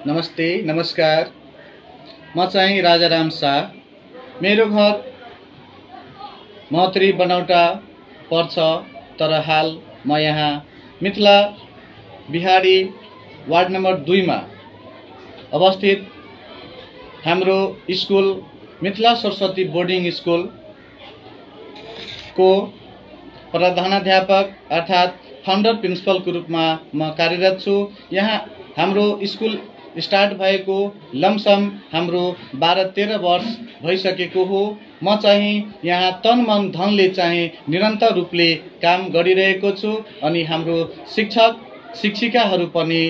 नमस्ते, नमस्कार। म चाहिँ राजाराम शाह। मेरो घर महोत्तरी बनौटा पर्छ, तर हाल म यहाँ मिथिला बिहारी वार्ड नम्बर 2 मा अवस्थित हाम्रो school Mithila Saraswati boarding school को प्रधानाध्यापक अर्थात् फाउन्डर प्रिन्सिपलको रूपमा म कार्यरत छु। यहाँ हाम्रो स्कुल स्टार्ट भएको लमसम हाम्रो 12-13 वर्ष भइसकेको हो। म चाहिँ यहाँ तन मन धनले चाहिँ निरन्तर रूपले काम गरिरहेको छु अनि हाम्रो शिक्षक शिक्षिकाहरू पनि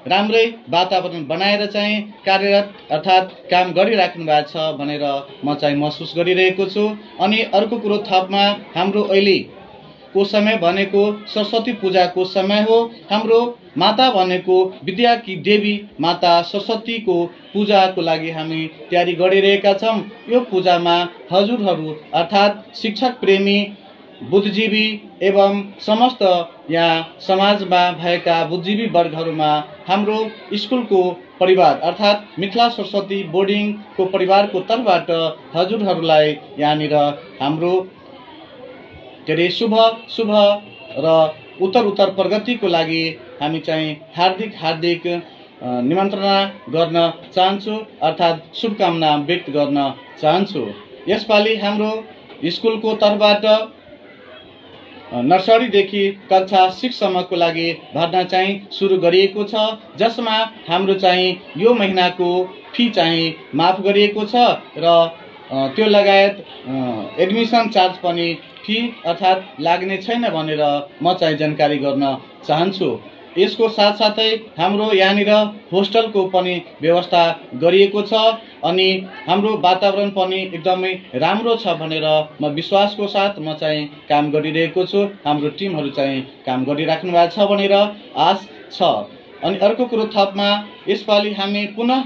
राम्रै वातावरण बनाएर चाहिँ कार्यरत अर्थात् काम गरिराख्नु भएको छ भनेर म चाहिँ महसुस गरिरहेको छु। अनि अर्को कुरो थपमा हाम्रो अहिले को समय भनेको सरस्वती पूजाको समय हो। हाम्रो माता भनेको विद्याकी देवी माता सरस्वतीको पूजाको लागि हामी तयारी गरिरहेका छौँ। यो पूजामा हजुरहरू अर्थात् शिक्षक प्रेमी बुद्धिजीवी एवं समस्त यहाँ समाजमा भएका बुद्धिजीवी वर्गहरूमा हाम्रो स्कुलको परिवार अर्थात् मिथिला सरस्वती बोर्डिङको परिवारको तर्फबाट हजुरहरूलाई यहाँनिर हाम्रो शुभ र उत्तर प्रगतिको लागि हामी चाहिँ हार्दिक निमन्त्रणा गर्न चाहन्छु अर्थात् शुभकामना व्यक्त गर्न चाहन्छु। यसपालि हाम्रो स्कुलको तर्फबाट नर्सरीदेखि कक्षा 6 सम्मको लागि भर्ना चाहिँ सुरु गरिएको छ, जसमा हाम्रो चाहिँ यो महिनाको फी चाहिँ माफ गरिएको छ र त्यो लगायत एडमिसन चार्ज पनि फी अर्थात् लाग्ने छैन भनेर म चाहिँ जानकारी गर्न चाहन्छु। यसको साथसाथै हाम्रो यहाँनिर होस्टलको पनि व्यवस्था गरिएको छ अनि हाम्रो वातावरण पनि एकदमै राम्रो छ भनेर म विश्वासको साथ म चाहिँ काम गरिरहेको छु। हाम्रो टिमहरू चाहिँ काम गरिराख्नु भएको छ भनेर आश छ। अनि अर्को कुरो थपमा यसपालि हामी पुनः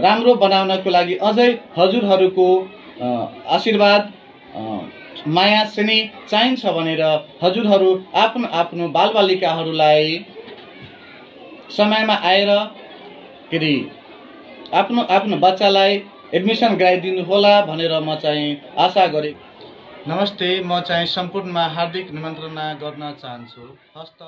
राम्रो बनाउनको लागि अझै हजुरहरूको आशीर्वाद माया स्नेह चाहिन्छ भनेर हजुरहरू आफ्नो बालबालिकाहरूलाई समयमा आएर आफ्नो बच्चालाई एडमिसन गराइदिनु होला भनेर म चाहिँ आशा गरे। नमस्ते, म चाहिँ सम्पूर्णमा हार्दिक निमन्त्रणा गर्न चाहन्छु। हस्त।